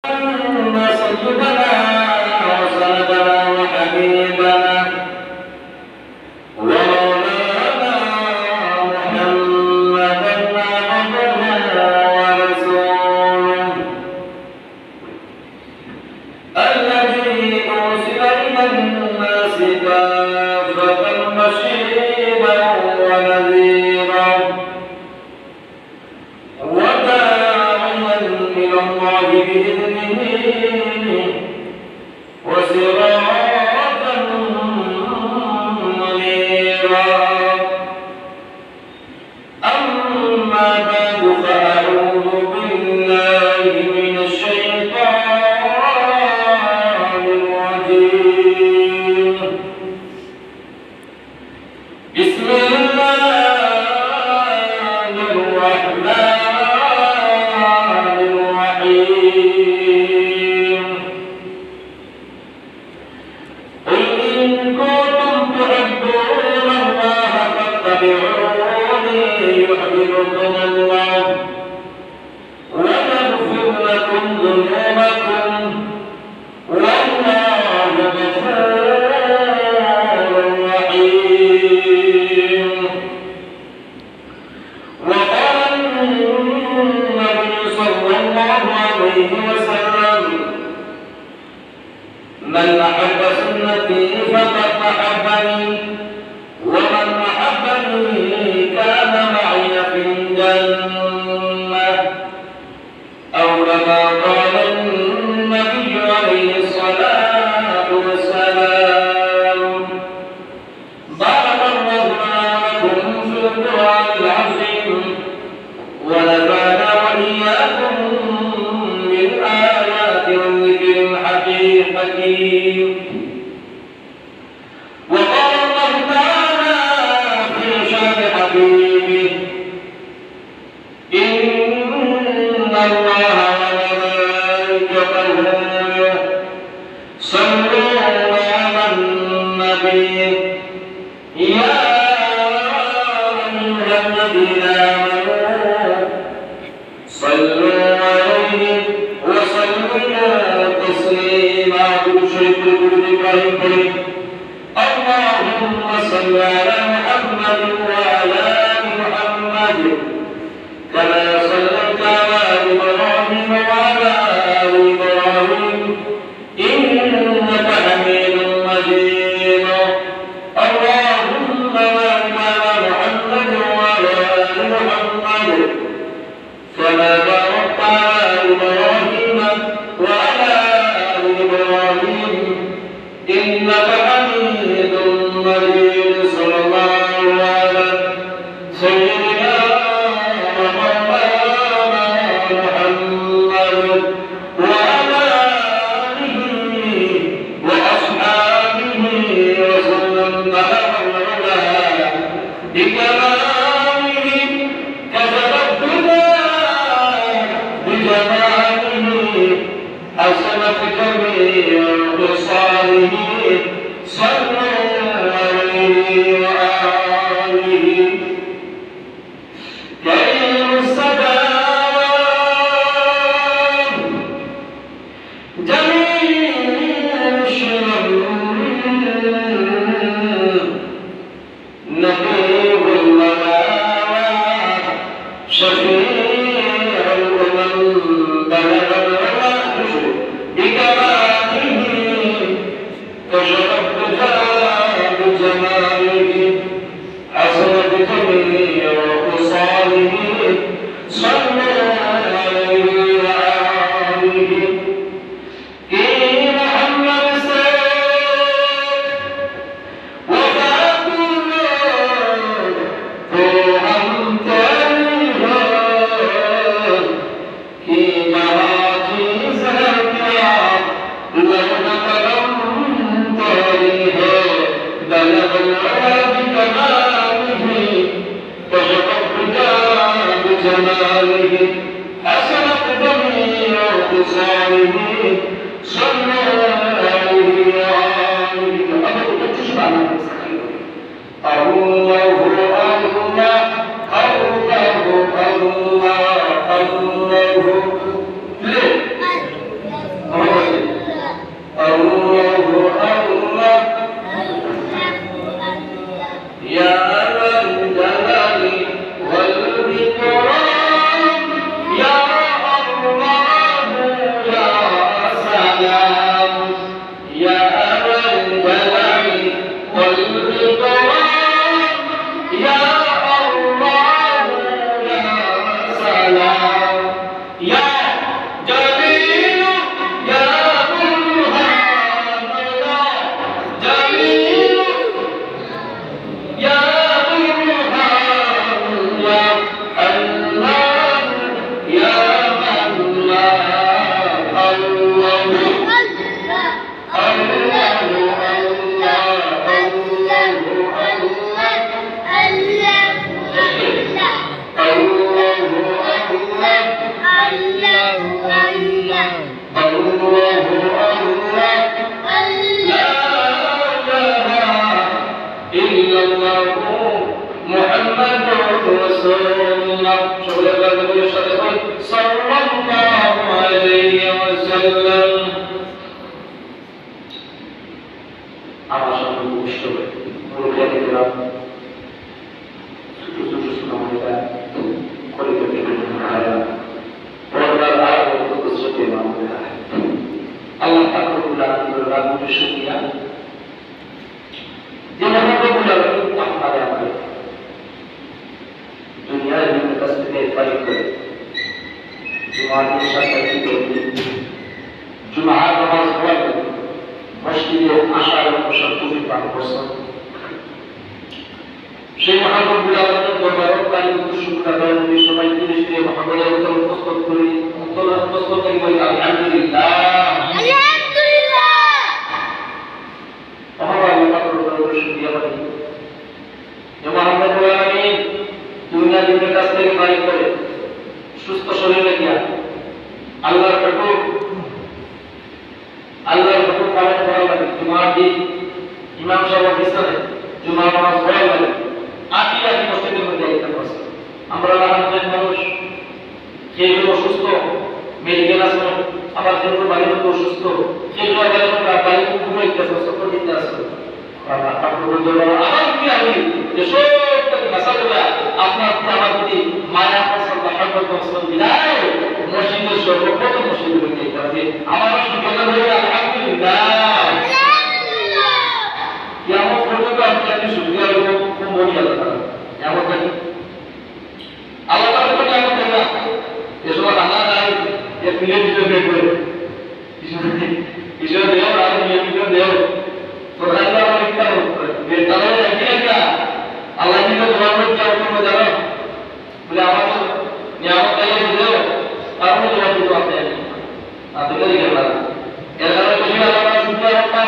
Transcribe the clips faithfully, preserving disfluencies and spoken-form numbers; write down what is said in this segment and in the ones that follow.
أن سيدنا وسندنا وحبيبنا ومولانا محمدا عبده ورسوله الذي أرسل إلى الناس كافة بشيرا ونذيرا وداعيا إلى الله بإذنه وسراجا منيرا. أما بعد، فأعوذ بالله من الشيطان الرجيم. بسم الله الرحمن الرحيم. قل إن كنتم تحبون الله فاتبعوني يحببكم الله ويغفر لكم ذنوبكم والله غفور رحيم. وقال النبي صلى الله عليه وسلم: من أحب سنتي فقد أحبني، ومن أحبني كان معي في الجنة. أو كما قال النبي عليه الصلاة والسلام. بارك الله لنا ولكم في القرآن العظيم، ونفعنا وإياكم بالآيات والذكر الحكيم. وقال الله تعالى في شأن حبيبه: إن الله وملائكته يصلون على النبي، يا أيها الذين آمنوا صلوا عليه وسلموا تسليما. درود شریف پڑھیں، درود ابراہیم پڑھیں۔ اللهم صل على محمد وعلى آل محمد كما صليت على إبراهيم وعلى آل إبراهيم إنك حميد مجيد. اللهم بارك على محمد وعلى آل محمد كما باركت على إبراهيم وعلى آل إبراهيم إنك حميد مجيد. صلى الله على سيدنا ومولانا محمد وعلى آله وأصحابه وسلم. بلغ العلا بكماله، كشف الدجى بجماله، حسنت جميع خصاله. صلوا عليه وآله كريم السلام جميل الشمم نقيب المناوى شفيع الأمم بلغ العلا بكماله كشف الدجى بجماله حسنت جميع خصاله صلوا عليه وآله كي محمد سے وفا کو تو ہم تیری ہے، کہ جہاں چیز ہے کیا لوح قلم تیری ہے، بلغ العلا بکماله كشف الدجى بجماله حسنت جميع خصاله صلوا عليه وآله. الله، الله، الله، الله، الله. শুকরিয়া যে মহান রব্বুল আলামিন আপনারে আমারে দুনিয়ার বিভিন্ন কাছ থেকে ফারিগ করে জুমার দিন সাপ্তাহিক দিন জুমার নামাজ পড়ার মসজিদে আসার এবং বসার তৌফিক দান করছেন। সেই মহান রব্বুল আলামিনের দরবারে কালিমা শুকর আদায় করি, সবাই ধীরে ধীরে মহানবী অন্তর প্রস্তুত করি, অন্তর প্রস্তুত করি বলি, "আলহামদুলিল্লাহ।" আলহামদুলিল্লাহ। মহান আল্লাহ পাকের দরবারে শুকরিয়া করি। যে মহান রব্বুল আলামিন দুনিয়া দিনের কাছ থেকে ফারিগ করে সুস্থ শরীরে গিয়া আল্লাহর হুকুম আল্লাহর হুকুম পালন করার লাগি জুমার দিন ইমাম সাহেব পিছনে জুমার নামাজ পড়ার লাগি আটি আটি মসজিদের মধ্যে আইতে পারছে। আমরা লাখ লাখ মানুষ, কেউ কেউ অসুস্থ, মেডিকেল আছে, আবার কেউ কেউ বাড়ির মধ্যে অসুস্থ, কেউ কেউ আবার বাড়ির মধ্যে ঘুরে আইতে আছে, সফর দিতে আছে। আল্লাহ পাক রব্বুল আলামিন আবার কি আমি যে সব থেকে ভাষা বলে আপনার প্রতি আমার প্রতি মায়া করছেন, মহব্বত করছেন, বিদায় মসজিদের সর্বপ্রথম মসজিদে বলতে হবে। আমার শুকরিয়া হয়ে আলহামদুলিল্লাহ। কিয়ামত পর্যন্ত আপনি আপনি শুকরিয়া হইব, খুব মনে আল্লাহ তাআলা। কিয়ামত নাকি? আল্লাহ তাআলা তো কিয়ামত দেয় না। এ সময় আল্লাহ নাই, এ ফিরে দিতে বের করে। কিছু, কিছু দেও, আর নিয়ে কিছু দেও। তো আল্লাহ আমার ইচ্ছা মতো করে। বের তারা নাকি একটা আল্লাহ কিন্তু তোমার মধ্যে কেমন করে জানো? বলে, "আমার তো নিয়ামত তাই আছে, দেও।" তার মধ্যে তোমার কিন্তু আপনি আছেন। না, তো এটা দিকে পারে না। এর কারণে বেশি আল্লাহ তাআলা শুকরিয়া করতাম।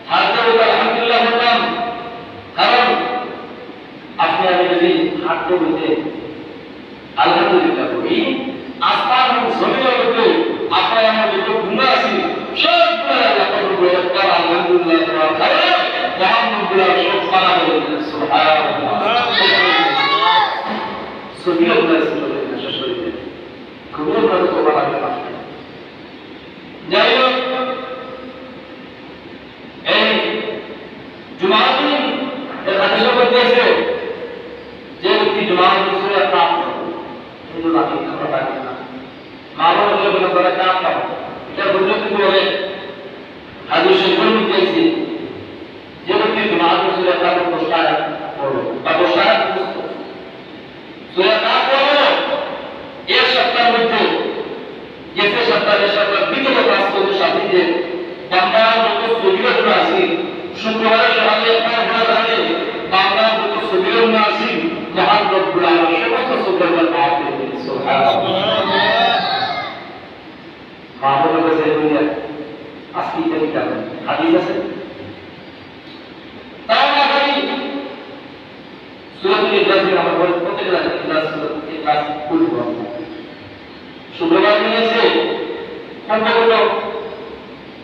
হাত ধরে তো আলহামদুলিল্লাহ বললাম, কারণ আপনি আমি যদি হাত ধরে আলহামদুলিল্লাহ বলি, আসমান এবং জমিনের মধ্যে আপনার আমার যত গুনাহ আছে, সব গুনাহ আল্লাহ কবুল করে। একবার আলহামদুলিল্লাহ বলার কারণে মহান রব্বুল আলামিন সব ক্ষমা করে দিলেন। সুবহানাল্লাহ। সগীরা গুনাহ আছে, ছোট গুনাহ, শেষ করে দিলেন। কবিরা গুনাহ তো তওবা লাগবে না। যাই হোক, এই জুমার দিন এর হাদিসের মধ্যে আছে, যে ব্যক্তি জুমার দিন সূরা কাফ পড়ে, কিন্তু বাকি আমরা পারি না। মা বাবা বলে, বলে, "তোরা কাফ পড়ো।" এটা বুঝলে কিন্তু অনেক হাদিস শরীফের মধ্যে আছে, যে ব্যক্তি জুমার দিন সূরা কাফ দশটা আয়াত পড়লো বা দশটা আয়াত মুখস্থ, সূরা কাফ পড়লো, এক সপ্তাহের মধ্যে, গেছে সপ্তাহ, এক সপ্তাহ, বিগত পাঁচ বছর সাথে যে বান্দার যত সগীরা গুনাহ আছে, শুক্রবারে সকালে একবার গুনাহ জানে, বান্দার যত সগীরা গুনাহ আছে, মহান রব্বুল আলামিন সমস্ত সগীরা গুনাহ মাফ করে দিয়েছে। সুবহানাল্লাহ। মা বাবার কাছে বলি, আজকে এটা কি কারণ? হাদিস আছে? তাও না পারি, সূরাতুল ইখলাস থেকে আমরা বলি, প্রত্যেক রাতে ইখলাস, সূরাতুল ইখলাস পড়ব আমরা। শুক্রবার দিন এসে সম্ভবত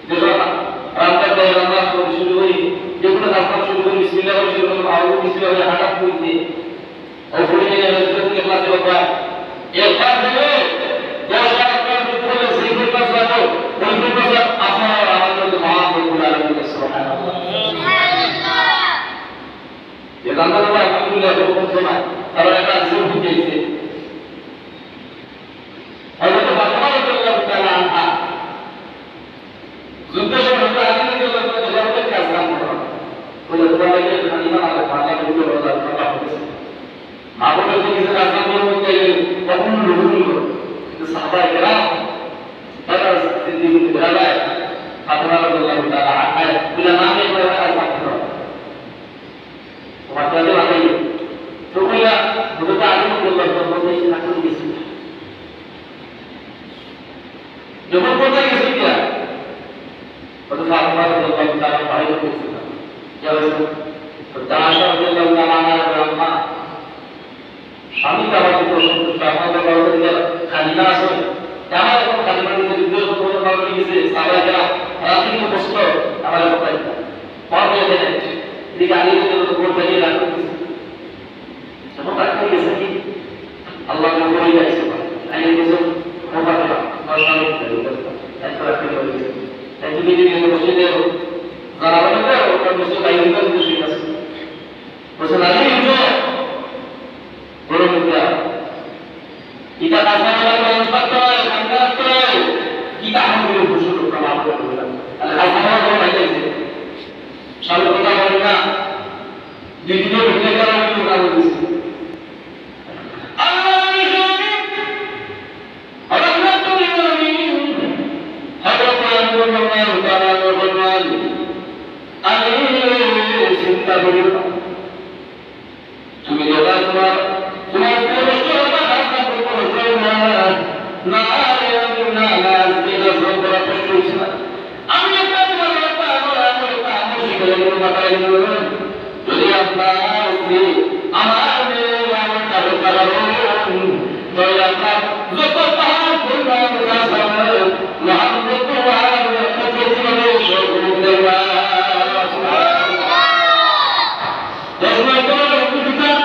যেটা রান্না করে, রান্না করে শুরু করি, যে কোনো কাজ কাম শুরু করি, বিসমিল্লাহ বলে শুরু করি, আউযু বিসমিল্লাহ বলে হঠাৎ বলতে, ও পড়ে গেলে সূরাতুল ইখলাস একবার, একবার দিলে দশ বার করে পড়লে সেই পরিমাণ সওয়াব, ওই পরিমাণ সওয়াব আপনার আমার মধ্যে মহান রব্বুল আলামিন। সুবহানাল্লাহ। এ বান্দা বলে, "আলহামদুলিল্লাহ, এরকম সময়।" কারণ একটা হাদিসের মধ্যে এসেছে, হযরত ফাতেমা রাদিয়াল্লাহু তাআলা আনহা যুদ্ধের সময় হযরত আলী রাদিয়াল্লাহু তাআলা আনহু কাজ কাম করেন। ওই যে তোমার লাগে খালিমা আর মাথা ঢুকে বলা যায়, তোমার বাপ হয়েছে। মা বলে, "তুমি কিছু কাজ কাম করো, করতে গেলে কখন লুকুন করো?" কিন্তু সাহাবায়ে কেরাম, তারা সিদ্দিক বিন রাবায়, ফাতেমা রাদিয়াল্লাহু তাআলা আনহা, বলে, "না, আমি এবার কাজ কাম করবো না।" তোমার কাছে ভালোই। তো বললা, "বুঝতে আগে বললাম, তোর মধ্যে এই ঠাকুর গেছে।" যখন কোথায় গেছে গিয়া? বলতে, "ফাতেমা রাদিয়াল্লাহু তাআলা বাইরে গেছে।" কি হয়েছে? তো আয়েশা রাদিয়াল্লাহু তাআলা আনহা বলেন, "আম্মা, স্বামী তো আমার প্রতি অসন্তুষ্ট, আমার তো বাড়িতে গিয়া খালিমা আছে, আমার এখন খালিমা দিতে যুদ্ধ করতে পারবে গেছে, সাহাবায়ে কেরাম, রাতে কিন্তু কষ্ট, আমার এখন তাই না।" পাওয়া যায় না। এদিকে আলী রাদিয়াল্লাহু তাআলা বলতে গিয়ে রাগ করতেছে। যখন রাগ করে গেছে কি? আল্লাহ বলে, "ওই যাইছে বা। আলী রাদিয়াল্লাহু তাআলা, ক্ষমা করে দাও, তোমার স্বামী কি করে? তাই তো রাগ করে গেছে। তাই তুমি যদি এখানে বসে যাও, যারা বলে, 'ওটা মসজিদ বাইরে গেলে কিন্তু ঠিক আছে।'" বলছে, "আলী, উঠো।" বড় মুদ্রা। এটা কাঁচা মাল মানুষ করতে হয়, ঠান্ডা রাখতে হয়। কি তাহলে বুঝলো, প্রমাণ করে বললাম। তাহলে কাঁচা মাল দ্বিতীয় ঘটনা কারণ আমি বলছি। আল্লাহ নবী রহমাতুল লিল আলামিন, হযরত আলী রাদিয়াল্লাহু তাআলা আনহু ফরমান, "আলী, চিন্তা করিও না। তুমি যেটা তোমার, তোমার স্ত্রী কষ্ট হবে, রাস্তা করতে হবে না। না, না, না, না, আজকে এটা সব করা কষ্ট হচ্ছে না।" আমি একটা তোমার একটা আমল, আমল, একটা আমল শিখাই, আমল বাতাই দিলাম। যদি আপনার স্ত্রী আমার মেয়ে এই আমলটা করতে পারেন, তাহলে আপনার যত পাপ গুনাহ আছে, মহান রব্বুল আলামিন আপনাকে জীবনে সব করে দেবেন। দশ নম্বর হলো হুজুর কিতাব।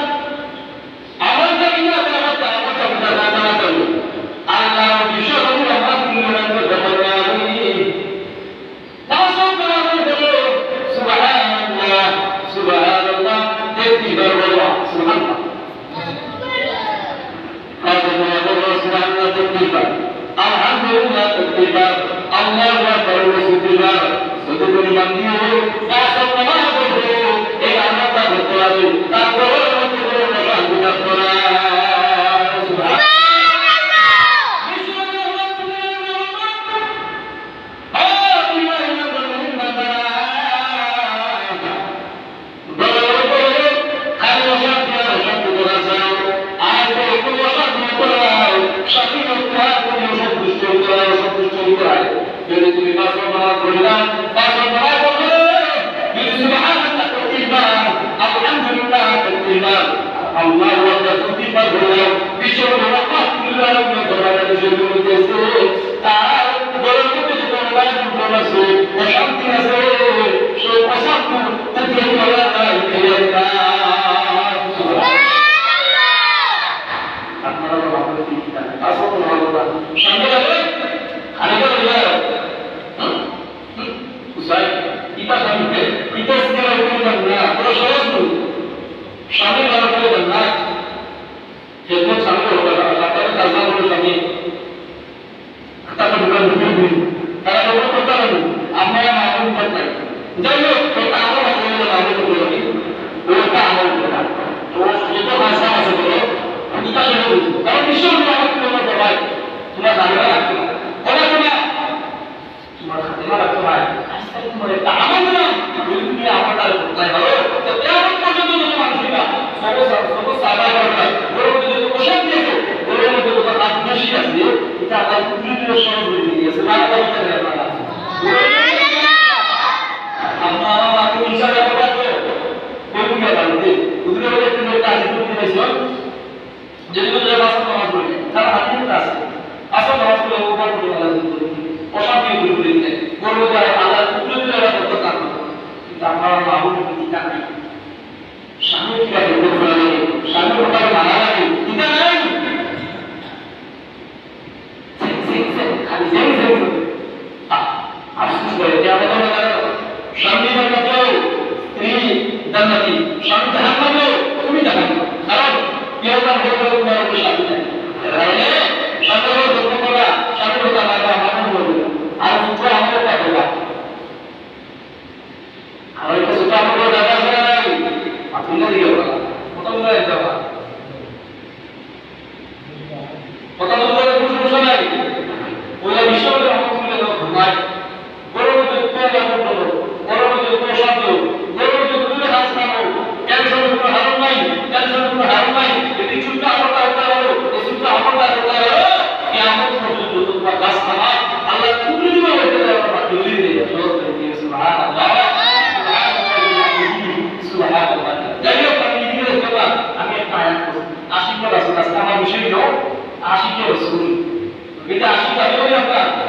আমলটা কিনা, আমলটা, আমলটা কিনা, না, না, না। আল্লাহ বিশ্ব নবী রহমাতুল লিল আলামিন ফরমান, পাঁচ ওয়াক্ত নামাজ পড়ো, সুবহানাল্লাহ, সুবহানাল্লাহ, তেত্রিশ বার বলো, সুবহানাল্লাহ। পাঁচ ওয়াক্ত নামাজ পড়ো, সুবহানাল্লাহ, তেত্রিশ বার। আলহামদুলিল্লাহ, তেত্রিশ বার। আল্লাহু আকবার, তেত্রিশ বার। যদি কোনো বান্দি পাঁচ ওয়াক্ত নামাজ পড়ো, এই আমলটা করতে পারে, তার কবরের মধ্যে কোনো অশান্তি থাকতো না। সুবহানাল্লাহ। যদি তুমি পাঁচ ওয়াক্ত নামাজ পড়ো, যদি সুবহানাল্লাহ তেত্রিশ বার, আলহামদুলিল্লাহ তেত্রিশ বার, আল্লাহু আকবার তেত্রিশ বার পড়ো, বিশ্বনবী রহমাতুল্লিল আলামিন ফরমাইয়া দিছে, তার ঘরের মধ্যে যত অন্যায় দুর্গম আছে, অশান্তি আছে, সব অশান্তি তুই দূর করে আল্লাহ ফিরিয়ে দিবা। আপনারা তো ভাববেন কি না? আসল ভালো না। সঙ্গে যাবে? খালি করে দিবে? হুম? হুম? বুঝাই? ইটা স্বামী, ইটা স্ত্রী করবেন না, বড় সহজ নয়। স্বামী ভালো করে দেন না। খেদমত স্বামী হতে পারে, আপনার কাজ না করলে স্বামী, তাকে ঢুকান ঢুকিয়ে দিন। তারা যখন করতে পারেন, আপনারা মাহরুম করতে পারেন। যাই হোক, ওটা আমার কথা হলো, মাহরুম করে দিন। ওটা আমার কথা। তো যত ভাষা আছে বলো, আমি তা শুনে বুঝবো। কারণ ঈশ্বর আমার কোনো সবাই, তোমার জানে না, রাখতে পারে। ওরা তোমার তোমার খাদেমা রাখতে হয়। আজকাল তোমার একটা আমল না, যদি তুমি আমলটা করতে পারো, তো কিয়ামত পর্যন্ত যত মানুষ হইবা, সব সা-, সব সাদা করবে, ওর মধ্যে যত অশান্তি আছে, ওর মধ্যে যত রাজদ্বেষী আছে, এটা আল্লাহ কুদরতি সহজ করে দিয়ে গেছে। না, না, না, না, না। আপনারা আমাকে ইনশাআল্লাহ করবেন তো, কোন জায়গা বলতে? হুজুরে বলে, "তুমি একটা হাদিস পড়তে চাইছো?" যদি কেউ পাঁচ ওয়াক্ত নামাজ পড়ে, তার হাদিসে আছে। পাঁচ ওয়াক্ত নামাজ পড়লে ও পাপ করে আল্লাহ দূর করে দিবে। অশান্তি দূর করে দিবে। করবো যারা আল্লাহ কুদরতি আল্লাহ করতে পারবে। কিন্তু আপনারা মাহবুব প্রতি তাকাই। স্বামী কিভাবে করতে লাগে, স্বামীর ব্যাপারে মানা লাগে, এটা নাই। সেম, সেম, সেম, খালি সেম, সেম, সেম। আ-, আফসোস করে, কিয়ামতের ময়দানে স্বামী জান্নাতি, স্ত্রী জান্নাতি, স্বামী জাহান্নামী, তুমি জাহান্নামী। কারণ কিয়ামত হয়ে গেল তোমার উপর স্বামী নাই। এর কারণে স্বামীর উপর যত্ন করা, স্বামীর কথা মানা, মানা হবে। আর পুত্র আমাদের কথা বলা। আর ওই কিছু তো আমাদের দাদা আছে না নাই? আপনি না দিয়ে বলা। কত বলে একটা কথা। কথা বলতে গেলে কোনো সমস্যা নাই। ওই বিশ্বনবী রহমতুল্লাহ ফরমায়, গরমে যদি পেট ব্যথা করো, গরমে যদি প্রসাদ দেও, গরমে যদি তুমি হাত খাবো, টেনশনের কোনো হারণ নাই, টেনশনের কোনো হারণ নাই। যদি চুলটা আমলটা হতে পারো, এই চুলটা আমলটা হতে পারো, কিয়ামত পর্যন্ত তোমার গাছ খাবার, আল্লাহ কুদরতি ভাবে এটা তোমার তৈরি হয়ে যাবে, সহজ হয়ে যাবে। সুবহানাল্লাহ, সুবহানাল্লাহ, সুবহানাল্লাহ। যাই হোক, আমি এদিকে দেখতে পাই, আমি একটা আয়াত পড়ছি। আশিক রাসূল, আজকে আমার বিষয় হলো আশিকে রসুল। এটা আশিক আমি বলি আপনার,